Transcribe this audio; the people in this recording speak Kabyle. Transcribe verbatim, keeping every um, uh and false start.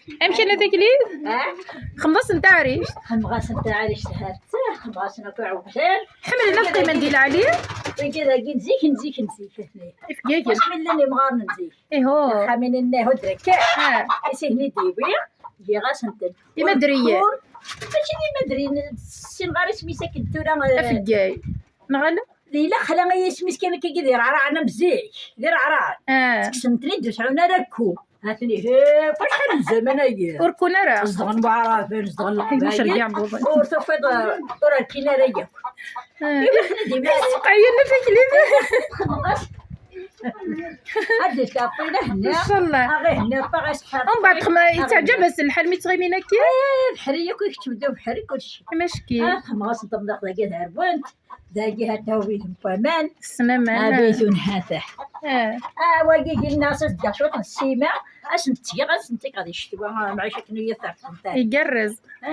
Amek ana taklit? Ha? Xemḍasen taɛrict. Xemḍasen taɛrict, ha-tt-a, xemḍasen akk iɛewjen. Ḥemmlen ad qqimen di lɛali. Wigi dagi n zik, n zik, n zik. Ifeggagen. Ḥemmlen imɣaren n zik. Iho. Xamin-nni hudrek. Ah. Isihni diwi, giɣ-asen-ten. Imadriyen. Mačči d imadriyen, ssineɣ ara isem-is akken tura. Afeggay. Neɣ ala? Yella xla isem-is kan akka d irɛraɛen am zik, d irɛraɛen. Ah. Kksen-ten-id ur sɛun ara akku. Ha-ten-i, he, acḥal n zaman-agi. Ur kun ara. Zedɣen waɛraben, zedɣen Ibuc leqbayel. Rgyan buḍen. Ur tufiḍ, ur rkin ara yakk. Ah. Iwakken ad imar. Seqayen a taklit. Ad d-tafeḍ, a henna. Inchallah. A ɣi henna, ṭaɣ asḥab. Umbeɛd xma yettaɛǧab-as lḥal mi ttɣimin akka. Bḥri yakk ikeččem-d bḥri kulci. Imacki. Ah, xemɣas n temḍiqt dagi d arbent. Dagi ha-t-a ubid n waman. Ssmama. Abitun ha-t-a. Ah. Ah, wagi gilna-as ad d-geɣ cwiṭ n ssima. Ad sen-ttgeɣ, ad sen-ttgeɣ di ccetwa, ah, mɛic akken i yi-terfent. Igerrez. Ah,